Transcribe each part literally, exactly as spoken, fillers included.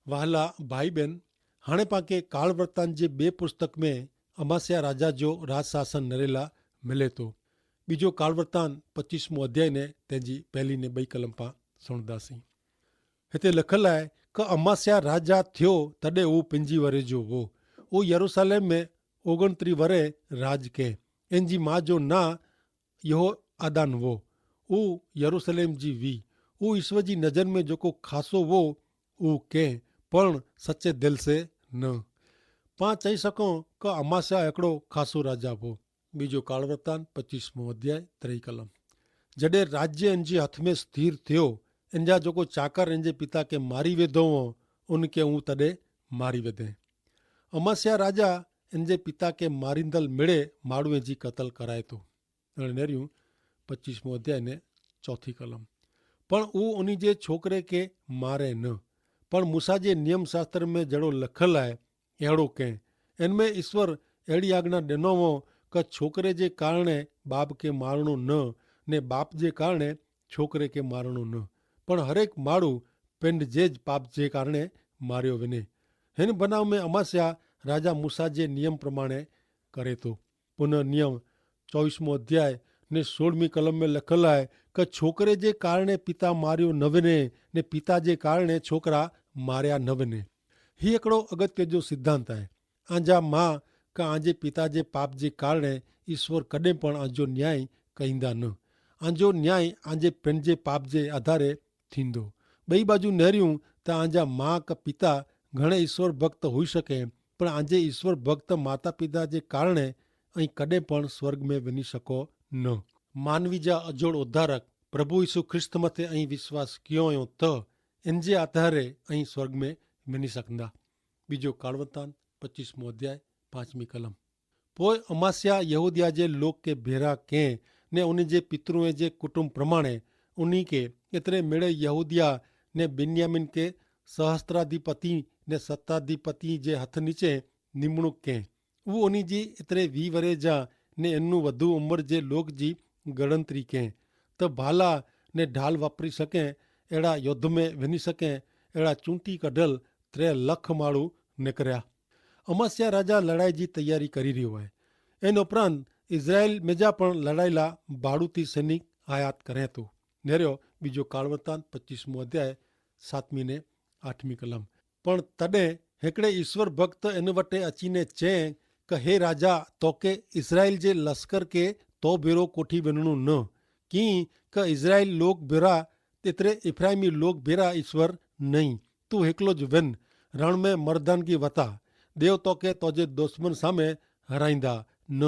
વહાલા ભાઈ બેન, હાણે પાંકે કાળવર્તાન જે બે પુસ્તક મેં અમાસ્યા રાજા જો રાજશાસન નરેલા મિલે તો. બીજો કાળવર્તાન પચ્ચીસમો અધ્યાય ને તેની પહેલી ને બઈ કલમ પાં સુણદાસી. હેતા લખલ આય, કે અમાસ્યા રાજા થ્યો તદે ઉં પંજી વરે જો વો. ઉં યરુસાલેમ મેં ઓગણત્રી વરે રાજ કે. એન જી મા જો ના યહોઆદાન વો. ઉં યરુસાલેમ જી વી. ઉં ઈસ્વર જી નજર મેં જોકો ખાસો વો ઉં કે, પણ સચ્ચે દિલ સે ન. પાં ચહી સકો કે અમાસ્યા એકડો ખાસો રાજા વો. બીજો કાળવર્તાન પચ્ચીસમો અધ્યાય ત્રેય કલમ. જડે રાજ્ય એન જી હથ મેં સ્થિર થ્યો, એન જા જોકો ચાકર એન જે પિતા કે મારી વેધો વો, ઉન કે ઉં તદે મારી વેધે. અમાસ્યા રાજા એન જે પિતા કે મારીંદલ મેળે માડૂએ જી કતલ કરાય તો. અને નેર્યું પચ્ચીસમો અધ્યાય ને ચોથી કલમ. પણ ઉં ઉની જે છોકરે કે મારે ન. પણ મૂસા જે નિયમશાસ્ત્ર મેં જેડો લખલ આય એડો કે. એન મેં ઈસ્વર એડી આજ્ઞા દેનો વો, કે છોકરે જે કારણે બાપ કે મારણો ન, ને બાપ જે કારણે છોકરે કે મારણો ન. પણ હરેક માડૂ પેંડ જે જ પાપ જે કારણે માર્યો વેને. હેન બનાવ મેં અમાસ્યા રાજા મૂસા જે નિયમ પ્રમાણે કરે તો. પુનર્નિયમ ચોવીસમો અધ્યાય ને સોળમી કલમ મેં લખલ આય, કે છોકરે જે કારણે પિતા માર્યો નવેને, ને પિતા જે કારણે છોકરા માર્યા નવેને. હી એકડો અગત્ય જો સિદ્ધાંત આય. આંજા મા કે આંજે પિતા જે પાપ જે કારણે ઈસ્વર કદે પણ આંજો ન્યાય કહીંદા ન. આંજો ન્યાય આંજે પેનજે પાપ જે આધારે થીંદો. બઈ બાજુ નહર્યું, તો આંજા મા કે પિતા ઘણે ઈસ્વર ભક્ત હોઈ શકે, પણ આજે ઈસ્વર ભક્ત માતા પિતા જે કારણે અહીં કદે પણ સ્વર્ગ મેં વિની શકો ન. માનવી જા અજોડ ઉદ્ધારક પ્રભુ ઈસુ ખ્રિસ્ત મતે અહીં વિશ્વાસ કિયો તો એન જે આધારે અહીં સ્વર્ગ મેં વિની સકંદા. બીજો કાળવતાન પચ્ચીસમો અધ્યાય પાંચમી કલમ. પોય અમાસ્યા યહૂદિયા જે લોક કે ભેરા કેહ, ને ઉની જે પિતૃએ જે કુટુંબ પ્રમાણે ઉની કે એતરે મેળે યહૂદિયા ને બિન્યામિન કે સહસ્ત્રાધિપતિ ને સત્તાધિપતિ જે હથ નીચે નિમણૂક કેહ. ઉની જી એતરે વી વરે જા ને એનનું વધુ ઉમર જે લોક જી ગણતરી કેહ, તો ભાલા ને ઢાલ વાપરી સકે એડા યોદ્ધ મેં વેની સકે એડા ચૂંટી કઢલ ત્રે લખ માળું નેકર્યા. અમાસ્યા રાજા લડાઈ જી તૈયારી કરી રહ્યો હૈ. એન ઉપરાંત ઇઝરાયેલ મેજા પણ લડાઈલા ભાડૂતી સૈનિક આયાત કરે તો. નેર્યો બીજો કાળવર્તાન પચ્ચીસમો અધ્યાય સાતમી ને આઠમી કલમ. પણ તદે હેકડ઼ે ઇશ્વર ભક્ત એન વટે અચીને ચે, કે હે રાજા, તો કે ઇઝરાયેલ જે લશ્કર કે તો ભેરો કોઠી વેનણું ન. કિંકે ઇઝરાયેલ લોગ ભેરા તેતરે ઇફ્રાઇમી લોગ ભેરા ઇશ્વર નહીં. તું હેકલો જ વેન, રણમે મરદાનગી વતા. દેવ તો કે તોજે દુશ્મન સામે હરાઈંદા ન.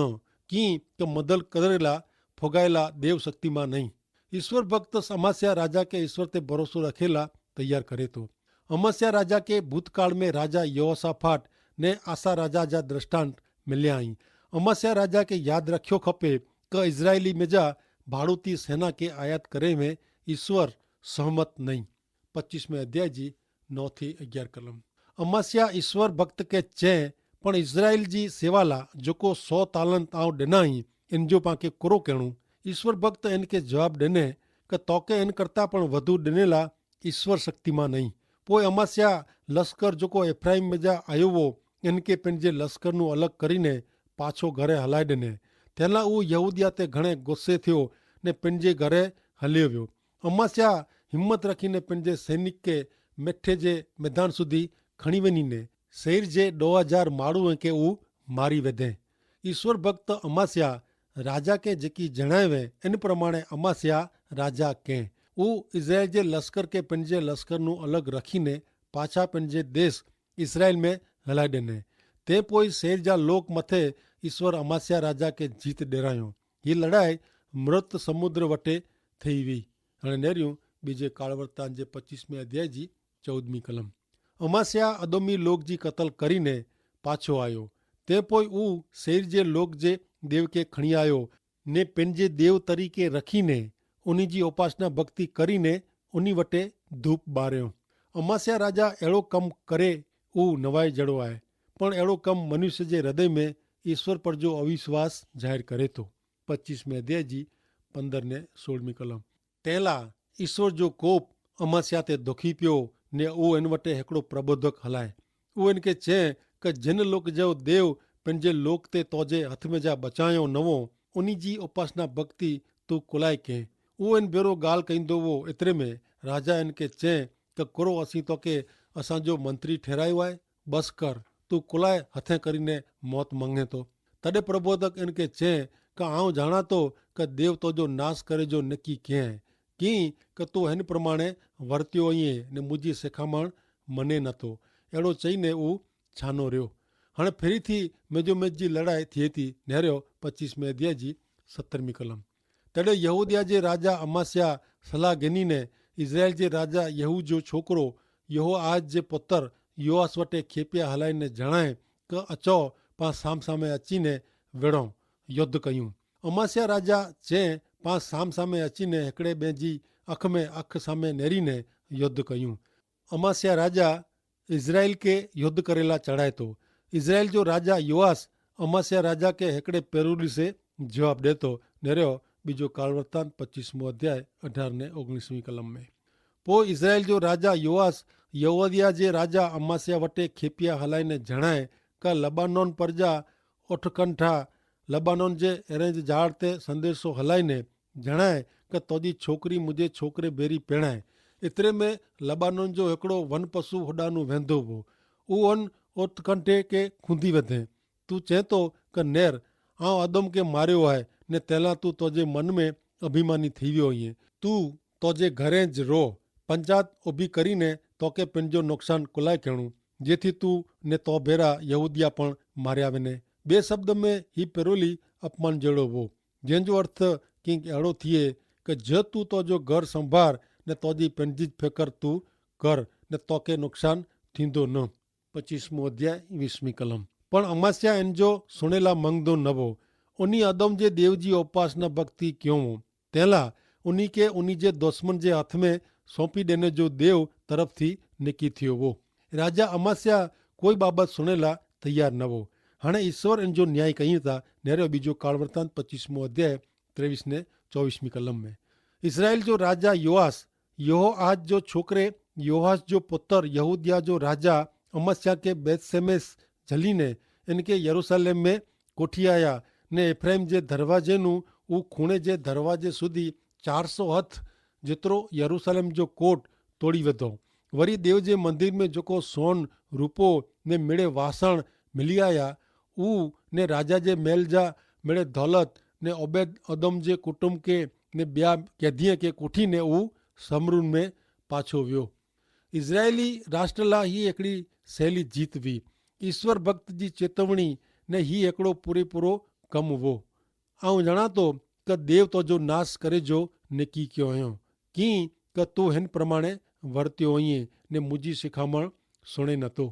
કિંકે મદલ કરેલા ફોગાયેલા દેવ શક્તિમાં નહીં. ઇશ્વર ભક્ત અમાસ્યા રાજા કે ઇશ્વર તે ભરોસો રખેલા તૈયાર કરે તો. અમાસ્યા રાજા કે ભૂતકાળ મેં રાજા યહોસાફાટ ને આસા રાજા જા દ્રષ્ટાંત મિલ્યા અહીં. અમાસ્યા રાજા કે યાદ રખ્યો ખપે, કે ઇઝરાયેલી મેજા ભાડૂતી સેના કે આયાત કરે મેં ઇશ્વર સહમત નહીં. પચ્ચીસમે અધ્યાય જી નવ થી અગિયાર કલમ. અમાસ્યા ઇશ્વર ભક્ત કે ચે, પણ ઇઝરાયેલ જી સેવાલા જોકો સો તાલંત આવ ડેના હી, એન જો પાંકે કોરો કહેણું? ઇશ્વર ભક્ત એન કે જવાબ ડેને, કે તોકે એન કરતા પણ વધુ ડેનેલા ઇશ્વર શક્તિમાં નહીં. પોય અમાસ્યા લશ્કર જોકો એફ્રાઇમ મેજા આયો વો, એન કે પેનજે લશ્કરનું અલગ કરીને પાછો ઘરે હલાઈ ડેને. તેના ઉં યહૂદિયા તે ઘણે ગોસ્સે થયો ને પેનજે ઘરે હલ્યો વ્યો. અમાસ્યા હિંમત રખીને પેનજે સૈનિક કે મેઠે જે મેદાન સુધી ખણી વેની ને શૈર જે દો હજાર માળું કે ઉં મારી વેધે. ઇશ્વર ભક્ત અમાસ્યા રાજા કે જેકી જણાયવે એન પ્રમાણે અમાસ્યા રાજા કે ઉં ઇઝરાયેલ જે લશ્કર કે પેનજે લશ્કરનું અલગ રખીને પાછા પેનજે દેશ ઇઝરાયેલ મેં હલાઈ દેને. તે પોય શૈર જા લોક મતે ઇશ્વર અમાસ્યા રાજા કે જીત ડેરાયો. હી લડાઈ મૃત સમુદ્ર વટે થઈ વી. અને નેર્યું બીજે કાળવર્તાન જે પચ્ચીસમે અધ્યાય જી ચૌદમી કલમ. અમાસ્યા અદોમી લોગ જી કતલ કરીને પાછો આયો. તે પોય ઉં શૈર જે લોગ જે દેવ કે ખણિયાયો ને પેનજે દેવ તરીકે રખીને ઉની જી ઉપાસના ભક્તિ કરીને ઉની વટે ધૂપ બાર્યો. અમાસ્યા રાજા એડો કમ કરે ઉં નવાઈ જડો આય. પણ એડો કમ મનુષ્ય જે હૃદય મેં ઇશ્વર પર જો અવિશ્વાસ જાહેર કરે તો. પચ્ચીસમે અધ્યાય જી પંદર ને સોળમી કલમ. તેલા ઇશ્વર જો કોપ અમાસ્યા તે દોખી પ્યો ને ઉહ એન વટે હેકડો પ્રબોધક હલાએ. ઉહ એન કે ચે કે જેન લોક જેઓ દેવ પેનજે લોક તે તોજે હથ મેં જા બચાયો નવો, ઉની જી ઉપાસના ભક્તિ તું કુલાઈ કે? ઉહ એન ભેરો ગાલ કઈંદો વો. એતરે મેં રાજા એન કે ચે કે કરો અસી તો કે અસાંજો મંત્રી ઠેરાયો આય? બસ કર, તું કુલાઈ હથે કરીને મોત મંગે તો? તદે પ્રબોધક એન કે ચે કે આઉં જાણા તો કે દેવ તોજો નાસ કરે જો નકી કે હૈ, કિંકે તું હેન પ્રમાણે વર્ત્યો અઇયે ને મુઝે સિખામણ મને નતો. એડો ચઇને ઉં છાનો રહ્યો. હણે ફેરી થી મેજો મેજ જી લડાઈ થી હેતી. નેર્યો પચ્ચીસ મેં અધ્યાય જી સત્તર મી કલમ. તેડે યહૂદિયા જે રાજા અમાસ્યા સલાહ ગેની ને ઇઝરાયેલ જે રાજા યહૂ જો છોકરો યહોઆજ જે પોતર યોઆસ વટે ખેપ્યા હલાઈ ને જણાય કે અચો પાં સામ સામે અચી ને વેડો યોદ્ધ કહ્યું. અમાસ્યા રાજા ચે પાં સામ સામે અચી ને હેકડ઼ે બે જી અખ મેં અખ સામે નેરી ને યોદ્ધ કહ્યું. અમાસ્યા રાજા ઇઝરાયેલ કે યોદ્ધ કરેલા ચઢ઼ાયતો. ઇઝરાયેલ જો રાજા યોઆસ અમાસ્યા રાજા કે હેકડ઼ે પેરુલી સે જવાબ દેતો. નેર્યો બીજો કાળવર્તાન પચ્ચીસ મો અધ્યાય અઢાર ને ઓગણીસ મી કલમ મેં. પો ઇઝરાયેલ જો રાજા યોઆસ યહૂદિયા જે રાજા અમાસ્યા વટે ખેપિયા હલાઈ ને જણાય કા લબાનોન પરજા ઓઠકંઠા લબાનોન જે એરેંજ જાળ તે સંદેશો હલાઈ ને જણાય કે તોજી છોકરી મુઝે છોકરે ભેરી પેણાય. એતરે મેં લબાનોન જો હેકડો વનપશુ હોડાનું વેંધો વો. ઉવન ઓઠકંઠે કે ખુંધી વધે. તું ચેતો કે નેર આઉં અદમ કે માર્યો હૈ ને તેલા તું તોજે મન મેં અભિમાની થીવ્યો હૈં. તું તોજે ઘરે જ રોહ. પંચાત ઉભી કરીને તોકે પેનજો નોકસાન કુલાઈ કહેણું જેથી તું ને તોભેરા યહૂદિયા પણ માર્યા વેને. બે શબ્દ મેં હી પેરોલી અપમાન જેડો વો જેન જો અર્થ કિંક એડો થિયે કે જે તું તોજો ઘર સંભાર ને તોજી પેનજી જ ફેકર તું કર ને તોકે નોકસાન થીંદો ન. પચ્ચીસ મું અધ્યાય વીસ મી કલમ. પણ અમાસ્યા એન જો સુણેલા મંગ દો નવો. ઉની અદમ જે દેવ જી ઉપાસના ભક્તિ ક્યોં વો તેલા ઉની કે ઉની જે દુશ્મન જે હાથ મેં સોંપી દેને જો દેવ તરફ થી નેકી થિયો વો. રાજા અમાસ્યા કોઈ બાબત સુણેલા તૈયાર નવો. હણે ઈસ્વર એન જો ન્યાય કહીં તા. નેરે બીજો કાળવર્તાન પચ્ચીસ મું અધ્યાય ત્રેવીસ ને ચોવીસ મી કલમ મેં. ઇસરાયેલ જો રાજા યોઆસ યહોઆજ જો છોકરે યોઆસ જો પુતર યહૂદિયા જો રાજા અમસ્યા કે બેથસેમેસ જલી ને એન કે યરુસાલેમ મેં કોઠી આયા. ને એફ્રાઇમ જે ધરવાજે નું ઉં ખૂણે જે ધરવાજે સુધી ચારસો હથ જેતરો યરુસાલેમ જો કોટ તોડી વધો. વરી દેવ જે મંદિર મેં જોકો સોન રૂપો ને મેળે વાસણ મિલી આયા ઉં ને રાજા જે મેલ જા મેળે ધોલત ને ઓબેદ અદમ જે કુટુંબ કે ને બ્યા કેધિયે કે કોઠી ને ઉં સમરૂન મેં પાછો વ્યો. ઇઝરાયેલી રાષ્ટ્રલા હી એકડી સહેલી જીત વી. ઇશ્વર ભક્ત જી ચેતવણી ને હી એકડો પૂરેપૂરો કમ વો. આઉં જણાતો કે દેવ તો જો નાસ કરે જો ને કી ક્યો હૈં કિંકે તું હેન પ્રમાણે વર્ત્યો હોઈએ ને મુજી સિખામણ સુણે નતો.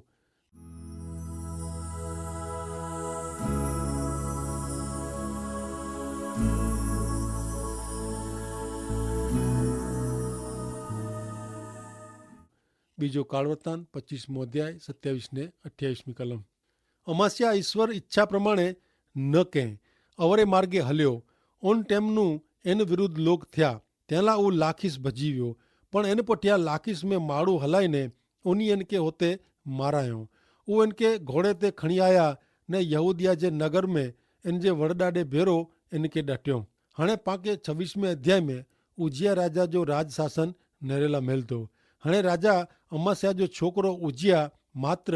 બીજો કાળવર્તાન પચ્ચીસ મોં અધ્યાય સત્યાવીસ ને અઠ્યાવીસ મી કલમ. અમાસ્યા ઈસ્વર ઈચ્છા પ્રમાણે ન કહેં અવરે માર્ગે હલ્યો. ઓન ટેમનું એન વિરુદ્ધ લોક થ્યા તેના ઉં લાખીસ ભજીવ્યો. પણ એન પઠ્યા લાખીસ મેં માળું હલાઈ ને ઉની એન કે હોતે મારાયો. ઉં એન કે ઘોડે તે ખણિયાયા ને યહૂદિયા જે નગર મેં એન જે વરડાડે ભેરો એન કે ડટ્યો. હણે પાંકે છવીસ મેં અધ્યાય મેં ઉજિયા રાજા જો રાજશાસન નરેલા મેલતો. હણે રાજા અમાસ્યા જો છોકરો ઉજિયા માત્ર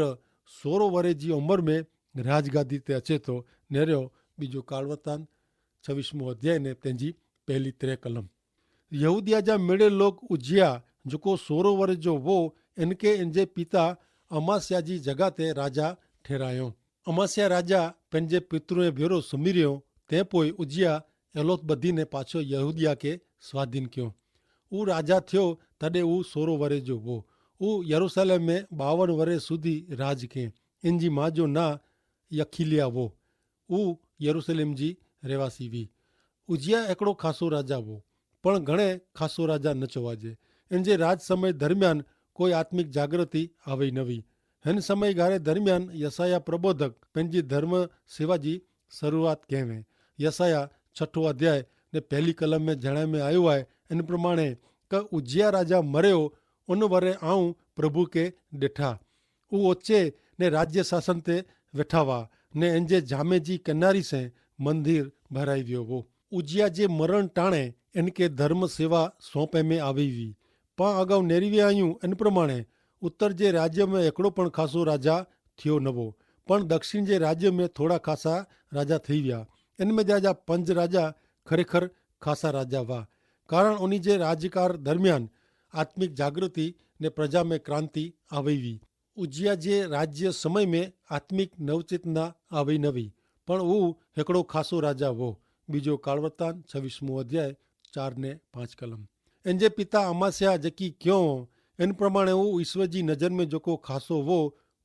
સોરો વરે જી ઉંમર મેં રાજગાદી તે અચેતો. નેર્યો બીજો કાળવર્તાન છવીસ મું અધ્યાય ને તેની પહેલી ત્રે કલમ. યહૂદિયા જા મેળે લોક ઉજિયા જોકો સોરો વરે જો વો એન કે એન જે પિતા અમાસ્યા જી જગા તે રાજા ઠેરાયો. અમાસ્યા રાજા પેનજે પિતૃએ ભેરો સુમિર્યો. તે પોય ઉજિયા એલોથ બધી ને પાછો યહૂદિયા કે સ્વાધીન ક્યો. ઉં રાજા થ્યો તદે ઉં સોરો વરે જો વો. ઉં યરુસાલેમ મેં બાવન વરે સુધી રાજ કે. એન જી મા જો ના યખિલિયા વો. ઉં યરુસાલેમ જી રહેવાસી વી. ઉજિયા એકડો ખાસો રાજા વો. પણ ઘણે ખાસો રાજા ન ચોવાજે. એન જે રાજ સમય દરમિયાન કોઈ આત્મિક જાગ્રતિ આવે નવી. હેન સમય ગારે દરમિયાન યસાયા પ્રબોધક પેનજી ધર્મ સેવા જી શરૂઆત કહેવે. યસાયા છઠો અધ્યાય ને પહેલી કલમ મેં જણાય મેં આયો આય એન પ્રમાણે કે ઉજિયા રાજા મર્યો ઉન વરે આઉં પ્રભુ કે દેઠા. ઉ ઓચ્છે ને રાજ્ય શાસન તે વેઠાવા, ને એન જે જામે જી કેનારી સે મંદિર ભરાઈ વ્યો વો. ઉજ્યા જે મરણ ટાણે એન કે ધર્મ સેવા સોંપે મેં આવી વી. પાં અગાઉ નેરીવે આયું એન પ્રમાણે ઉત્તર જે રાજ્ય મેં એકડો પણ ખાસો રાજા થયો નવો, પણ દક્ષિણ જે રાજ્ય મેં થોડા ખાસા રાજા થઈ વ્યા. એન મેં જા જા પંજ રાજા ખરેખર ખાસા રાજા વા, કારણ ઉની જે રાજ્યકાર દરમિયાન આત્મિક જાગૃતિ ને પ્રજા મેં ક્રાંતિ આવયવી. ઉજ્યા જે રાજ્ય સમય મેં આત્મિક નવચેતના આવય નવી, પણ ઉહ હેકડો ખાસો રાજા વો. બીજો કાળવર્તાન છવીસમો અધ્યાય ચાર ને પાંચ કલમ. એન જે પિતા અમાસ્યા જેકી ક્યો હો એન પ્રમાણે ઉહ ઈસ્વર જી નજર મેં જોકો ખાસો વો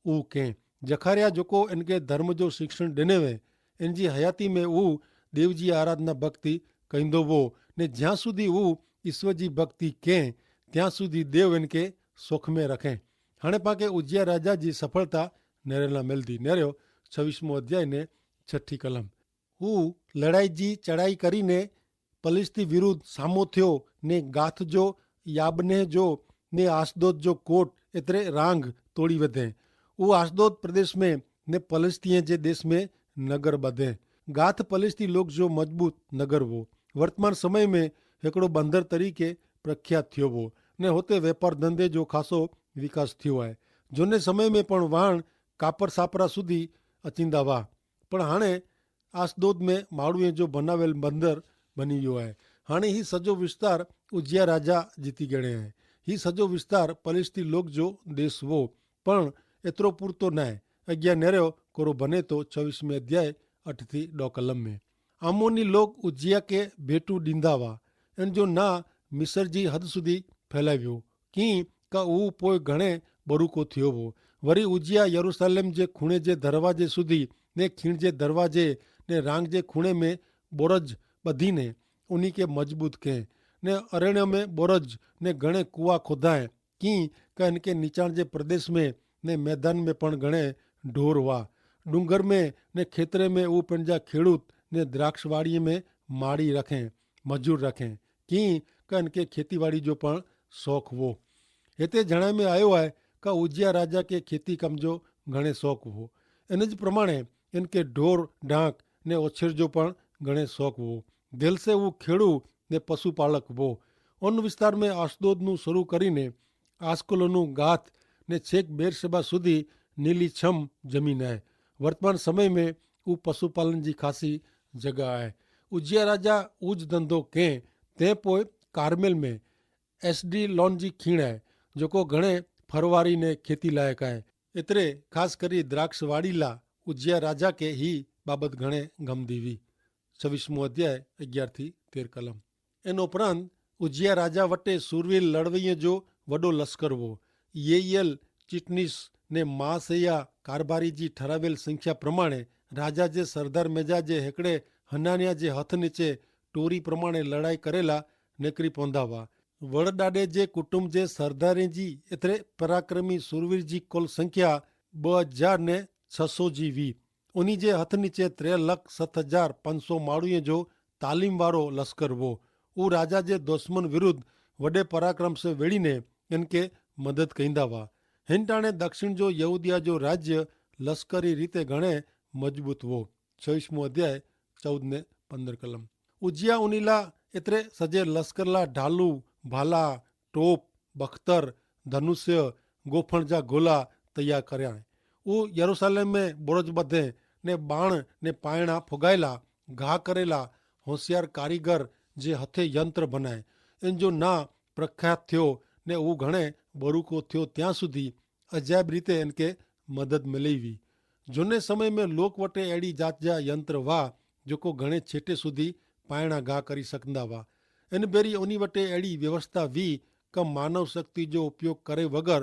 ઉહ કેહ. જખાર્યા જોકો એન કે ધર્મ જો શિક્ષણ દેને વે એન જી હયાતી મેં ઉહ દેવ જી આરાધના ભક્તિ કહીંદો વો, ને જ્યાં સુધી ઉહ ઈસ્વર જી ભક્તિ કેહ ત્યાં સુધી દેવ એન કે સોખમે રખે. હણે પાંકે ઉજ્યા રાજા જી સફળતા નેરેલા મેલદી નેર્યો. છવીસમો અધ્યાય ને છઠી કલમ. ઉહ લડાઈ જી ચડાઈ કરી ને પલિસ્તી વિરુદ્ધ સામો થ્યો, ને ગાથ જો યાબનેહ જો ને આસદોદ જો કોટ એતરે રાંગ તોડી વધે. ઉહ આસદોદ પ્રદેશ મેં ને પલિસ્તી જે દેશ મેં નગર બધે. ગાથ પલિસ્તી લોક જો મજબૂત નગર વો. વર્તમાન સમય મેં હેકડો બંદર તરીકે પ્રખ્યાત થ્યો વો, ને હોતે વેપાર ધંધે જો ખાસો વિકાસ થ્યો આય. જોને સમય મેં પણ વાણ કાપર સાપરા સુધી અચિંદા વા, પણ હાણે આસદોદ મેં માળુએ જો ભનાવેલ બંદર બની વ્યો આય. હાણે હી સજો વિસ્તાર ઉજ્યા રાજા જીતી ગણે આય. હી સજો વિસ્તાર પલિસ્તી લોક જો દેશ વો, પણ એતરો પૂરતો નાય. અગિયા નેરો કોરો ભને તો છવીસમે અધ્યાય અઠ થી ડો કલમ મેં. આમોની લોક ઉજ્જિયા કે ભેટુ દીંધા વા. એન જો ના મિસર જી હદ સુધી ફેલાવ્યો, કિંક ઉહ પોય ઘણે બરુકો થયો વો. વરી ઉજ્જિયા યરુસાલેમ જે ખૂણે જે દરવાજે સુધી ને ખીણ જે દરવાજે ને રાંગ જે ખૂણે મેં બોરજ બધી ને ઉની કે મજબૂત કહેં, ને અરેણ્યો મેં બોરજ ને ઘણે કૂવા ખોધાએ. કિંક એન કે નીચાણ જે પ્રદેશ મેં ને મેદાન મેં પણ ઘણે ઢોર વા. ડુંગર મેં ને ખેતરે મેં ઉપને જા ખેડૂત ને દ્રાક્ષવાડી મેં માડી રખે, મજૂર રખે. કિંક એન કે ખેતીવાડી જો પણ શોખ વો. હેતા જણાય મેં આયો હૈ કા ઉજ્જિયા રાજા કે ખેતી કમ જો ઘણે શોખ વો. એન જ પ્રમાણે એન કે ઢોર ઢાંક ને ઓછેર જો પણ ઘણે શોખ વો. દેલ સે વો ખેડૂત ને પશુપાલક વો. અન વિસ્તાર મેં આસદોદનું શરૂ કરીને આસકલોનું ગાથ ને છેક બેરશેબા સુધી નીલી છમ જમીન હૈ. વર્તમાન સમય મેં ઉપ પશુપાલન જી ખાસી જગા હૈ. ઉજ્જિયા રાજા ઉજ ધંધો કહેં તે પોય કારમેલ મેં એસડી લોન જી ખીણ હૈ, જોકો ઘણે ફરવારી ને ખેતી લાયક હૈ. એતરે ખાસ કરી દ્રાક્ષ વાડીલા ઉજ્જિયા રાજા કે હી બાબત ઘણે ગમદી વી. છવીસમો અધ્યાય અગિયાર થી તેર કલમ. એન ઉપરાંત ઉજ્જિયા રાજા વટે સુરવીર લડવૈયો જો વડો લશ્કર વો. યેયલ ચિટનીસ ને માસેયા કારભારી જી ઠરાવેલ સંખ્યા પ્રમાણે રાજા જે સરદાર મેજા જે હેકડે હનાન્યા જે હથ નીચે ટોરી પ્રમાણે લડાઈ કરેલા નેકરી પોંધાવા. વડદાડે જે કુટુંબ જે સરદારે જી એતરે પરાક્રમી સુરવીર જી કોલ સંખ્યા બહ હજાર ને છસો જી વી. ઉની જે હથ નીચે ત્રે લખ સત હજાર પાંચસો માળુએ જો તાલીમ વારો લશ્કર વો. ઉ રાજા જે દુશ્મન વિરુદ્ધ વડે પરાક્રમ સે વેળીને એનકે મદદ કહીંદા વા. હેન ટાણે દક્ષિણ જો યહૂદિયા જો રાજ્ય લશ્કરી રીતે ઘણે મજબૂત વો. છવીસમો અધ્યાય ચૌદ ને પંદર કલમ. ઉજ્જિયા ઉનીલા એતરે સજે લશ્કરલા ઢાલુ, ભાલા, ટોપ, બખ્તર, ધનુષ્ય, ગોફણ જા ગોલા તૈયાર કર્યા. ઉ યરુસાલેમ મેં બોરજ બધે ને બાણ ને પાયણા ફોગાયેલા, ઘા કરેલા હોશિયાર કારીગર જે હથે યંત્ર ભનાય. એન જો ના પ્રખ્યાત થયો ને ઉ ઘણે બરુકો થયો ત્યાં સુધી અજાયબ રીતે એનકે મદદ મેલેવી. જોને સમય મેં લોક વટે એડી જાત જા યંત્ર વા જોકો ઘણે છેટે સુધી પાયણા ઘા કરી સકંદા વા. એન ભેરી ઓની વટે એડી વ્યવસ્થા વી કે માનવ શક્તિ જો ઉપયોગ કરે વગર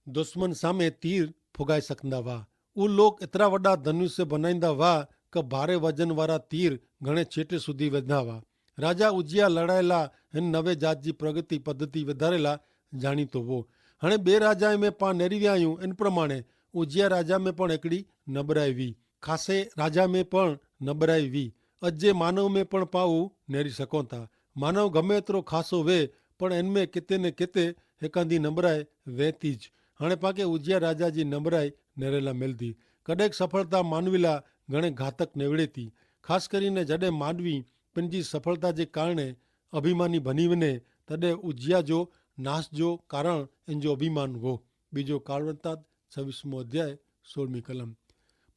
દુશ્મન સામે તીર ફોગાઈ સકંદા વા. ઉ લોક એતરા વડા ધનુષ્ય ભનાઈંદા વા કે ભારે વજન વારા તીર ઘણે છેટે સુધી વધા વા. રાજા ઉજ્જિયા લડાયેલા હેન નવે જાત જી પ્રગતિ પદ્ધતિ વધારેલા જાણીતો વો. હણે બે રાજાએ મેં પા નેરી વ્યાયું એન પ્રમાણે ઉજ્જિયા રાજા મેં પણ એકડી નબરાઈ વી. ખાસે રાજા મેં પણ નબરાઈ વી. અજ જે માનવ મેં પણ પાઉ નેરી સકોતા. માનવ ગમે એતરો ખાસો વે પણ એન મેં કેતે ને કેતે હેકાંદી નંબરાએ વેતી જ. હાણે પાંકે ઉજ્જિયા રાજા જી નંબરાએ નેરેલા મેલદી. કડ઼ેક સફળતા માનવીલા ઘણે ઘાતક નેવડેતી, ખાસ કરીને જડ઼ે માનવી પન જી સફળતા જે કારણે અભિમાની ભની વને, તદે ઉજ્જિયા જો નાસ જો કારણ એન જો અભિમાન વો. બીજો કારણતા છવીસમો અધ્યાય સોળમી કલમ.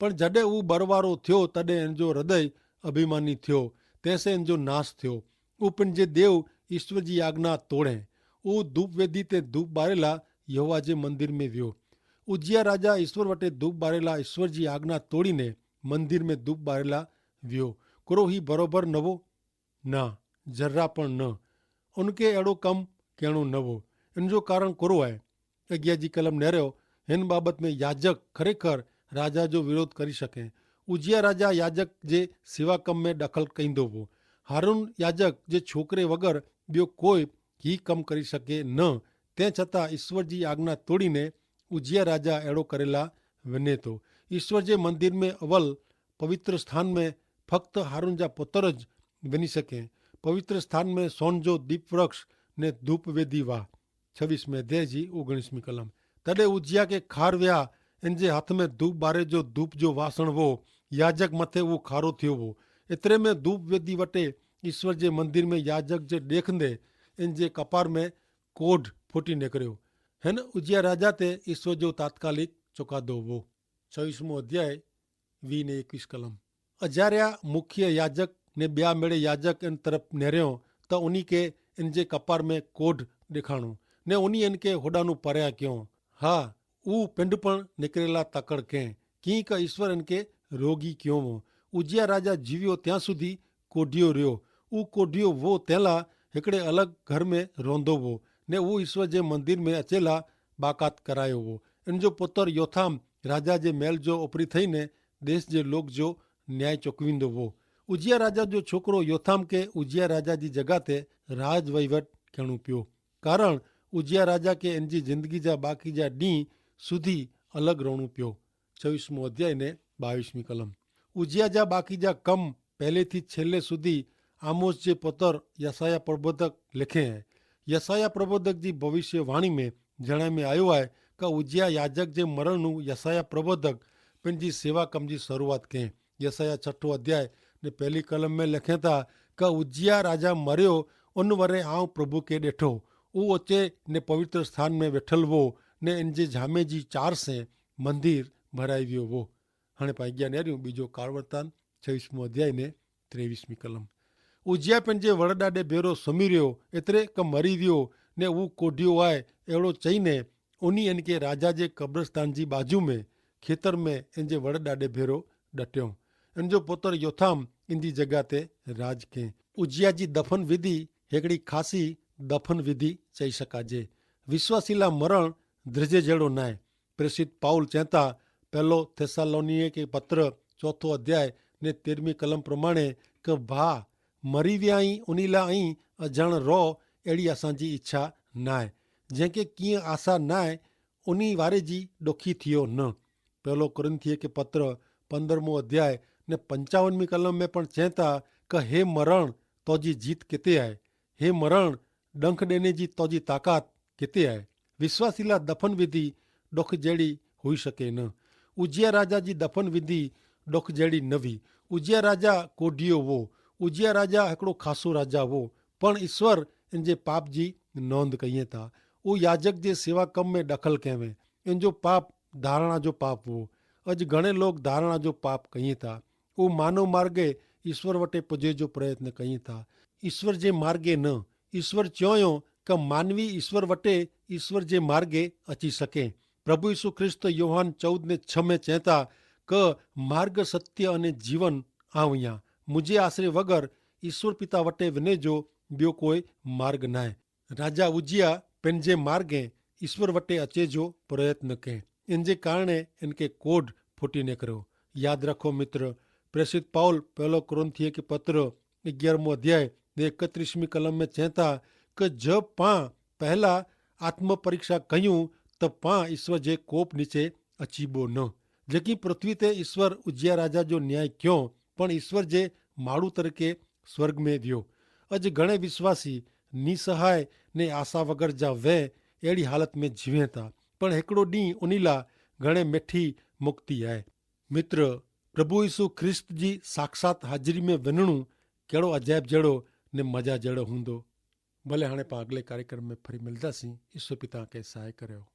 પણ જડે ઉં બરવારો થ્યો તદે એન જો હૃદય અભિમાની થ્યો, તેસે એન જો નાસ થ્યો. ઉપને જે દેવ ઈસ્વર જી આજ્ઞા તોડે, ઉં ધૂપવેદી તે ધૂપ બારેલા યહોવા જે મંદિર મેં વ્યો. ઉજ્જિયા રાજા ઈસ્વર વટે ધૂપ બારેલા ઈસ્વર જી આજ્ઞા તોડીને મંદિર મેં ધૂપ બારેલા વ્યો. કોરો હી બરોબર નવો? ના, જરા પણ ન. ઉનકે એડો કમ કહેણો નવો. એન જો કારણ કોરો આય? અગિયા જી કલમ નેર્યો, હેન બાબત મેં યાજક ખરેખર રાજા જો વિરોધ કરી શકે. ઉજ્જિયા રાજા યાજક જે સેવા કમ મેં દખલ કઈંદો વો. હારૂન યાજક જે છોકરે વગર બ્યો કોઈ હી કમ કરી શકે ન. તે છતાં ઈસ્વર જી આજ્ઞા તોડીને ઉજ્જિયા રાજા એડો કરેલા વને તો. ઈસ્વર જે મંદિર મેં અવલ પવિત્ર સ્થાન મેં ફક્ત હારૂન જા પોતર જ વની શકે. પવિત્ર સ્થાન મેં સોન જો દીપવૃક્ષ ને ધૂપવેદી વાહ. છવીસમે અધ્યાય જી ઓગણીસમી કલમ. તદે ઉજ્જિયા કે ખાર વ્યા, એન જે હાથ મેં ધૂપ બારે જો ધૂપ જો વાસણ વો, યાજક મતે વો ખારો થયો વો. એતરે મેં ધૂપવેદી વટે ઈસ્વર જે મંદિર મેં યાજક જે દેખંદે એન જે કપાર મેં કોઢ ફોટી નેકર્યો. હેન ઉજ્જિયા રાજા તે ઈસ્વર જો તાત્કાલિક ચોકાદો વો. છવીસમો અધ્યાય વી ને એકવીસ કલમ. અજાર્યા મુખ્ય યાજક ને બ્યા મેળે યાજક એન તરફ નેર્યો, તો ઉની કે એન જે કપાર મેં કોઢ દેખાણો, ને ઉની એન કે હોડાનું પર્યા ક્યો. હા, ઉં પેંડ પણ નેકરેલા તકડ કેં, કિંક ઈસ્વર એન કે રોગી ક્યો વો. ઉજ્જિયા રાજા જીવ્યો ત્યાં સુધી કોઢિયો રહ્યો. ઉં કોઢિયો વો તેલા હેકડ઼ે અલગ ઘર મેં રોંધો વો, ને ઉં ઈસ્વર જે મંદિર મેં અચેલા બાકાત કરાયો વો. એન જો પોતર યોથામ રાજા જે મેલ જો ઉપરી થઈને દેશ જે લોક જો ન્યાય ચોકવીંદો વો. ઉજ્જિયા રાજા જો છોકરો યોથામ કે ઉજ્જિયા રાજા જી જગા તે રાજવહીવટ કહેણું પ્યો, કારણ ઉજ્જિયા રાજા કે એન જી જિંદગી જા બાકી જા દી સુધી અલગ રોણું પ્યો. છવીસમો અધ્યાય ને બાવીસમી કલમ. ઉજ્જિયા જા બાકી જા કમ પહેલેથી છેલ્લે સુધી આમોસ જે પોતર યસાયાહ પ્રબોધક લેખે હૈ. યસાયાહ પ્રબોધક જી ભવિષ્યવાણી મેં જણાય મેં આયો હૈ, કે ઉજ્જિયા યાજક જે મરણનું યસાયાહ પ્રબોધક પેનજી સેવા કમ જી શરૂઆત કહેં. યસાયાહ છઠો અધ્યાય ને પહેલી કલમ મેં લેખે થા, કે ઉજ્જિયા રાજા મર્યો, ઉન વરે આઉં પ્રભુ કે દેઠો, ઉ ઓચે ને પવિત્ર સ્થાન મેં વેઠલ વો, ને એન જે જામે જી ચાર સે મંદિર ભરાઈ વ્યો વો. હણે પાઈ ગ્યા નેર્યું બીજો કારવર્તાન છવીસમો અધ્યાય ને ત્રેવીસમી કલમ. ઉજ્જિયા પેનજે વરડાડે ભેરો સમી રહ્યો, એતરે કે મરી વ્યો, ને ઉં કોઢિયો આય એડો ચઈને ઉની એન કે રાજા જે કબ્રસ્તાન જી બાજુ મેં ખેતર મેં એન જે વરડાડે ભેરો ડટ્યો. એન જો પોતર યોથામ એન જી જગા તે રાજ કે. ઉજ્જિયા જી દફન વિધિ હેકડી ખાસી દફન વિધિ ચઈ શકાજે. વિશ્વાસીલા મરણ ધ્રજે જેડો નાય. પ્રેસિત પાઉલ ચેંતા પહેલો થેસ્સાલોનિયે કે પત્ર ચોથો અધ્યાય ને તેરમી કલમ પ્રમાણે, કે ભા મરી વ્યાઈ ઉનીલા અહીં અજાણ રો એડી અસાંજી ઇચ્છા નાય. જેંકે કિંય આશા નાય ઉની વારે જી ડોખી થિયો ન. પહેલો કોરિંથીય કે પત્ર પંદ્રહમો અધ્યાય ને પંચાવનમી કલમ મેં પણ ચેંતા, કે હે મરણ, તોજી જીત કેતે આય? હે મરણ, ડંખ દેને જી તોજી તાકાત કેતે આય? વિશ્વાસીલા દફન વિધિ ડોખ જેડી હુઈ શકે ન. ઉજ્જિયા રાજા જી દફન વિધિ ડોખ જેડી નવી. ઉજ્જિયા રાજા કોઢિયો વો. ઉજ્જિયા રાજા હેકડો ખાસો રાજા વો. પણ ઈસ્વર એન જે પાપ જી નોંધ કહિયે તા. ઉ યાજક જે સેવા કમ મેં દખલ કહેવે. એન જો પાપ ધારણા જો પાપ વો. અજ ઘણે લોગ ધારણા જો પાપ કહિયે તા. ઉ માનવ માર્ગે ઈસ્વર વટે પજે જો પ્રયત્ન કહિયે તા. ઈસ્વર જે માર્ગે ન. ઈસ્વર ચ્યોંયો કે માનવી ઈસ્વર વટે ઈસ્વર જે માર્ગે અચી શકે. પ્રભુ ઈસુ ખ્રિસ્ત યોહાન ચૌદ ને છ મેં ચેંતા, કે માર્ગ સત્ય અને જીવન આવ યા. મુઝે આશરે વગર ઈસ્વર પિતા વટે વને જો બ્યો કોઈ માર્ગ નાય. રાજા ઉજ્જિયા પેનજે માર્ગે ઈસ્વર વટે અચે જો પ્રયત્ન કહેં. એનજે કારણે એનકે કોડ ફોટી નેકરો. યાદ રાખો મિત્ર, પ્રેસિત પાઉલ પહેલો કોરિંથીય કે પત્ર અગિયારમો અધ્યાય ને એકત્રીસમી કલમ મેં ચેંતા, કે જબ પાં પહેલા આત્મપરીક્ષા કહ્યું, તો પાં ઈસ્વર જે કોપ નીચે અચીબો ન. જેકી પૃથ્વી તે ઈસ્વર ઉજ્જિયા રાજા જો ન્યાય ક્યો, પણ ઈસ્વર જે માડૂ તરીકે સ્વર્ગ મેં વ્યો. અજ ઘણે વિશ્વાસી નિસહાય ને આશા વગર જા વૈ એડી હાલત મેં જીવે થા. પણ હેકડો દી ઉની લા ઘણે મેઠી મુક્તિ આય. મિત્ર, પ્રભુ ઈસુ ખ્રિસ્ત જી સાક્ષાત હાજરી મેં વનણું કેડો અજાયબ જેડો ને મજા જેડો હુંદો. ભલે હાણે પાં અગલે કાર્યક્રમ મેં ફરી મિલદા સી. ઈસુ પિતા કે સહાય કર્યો.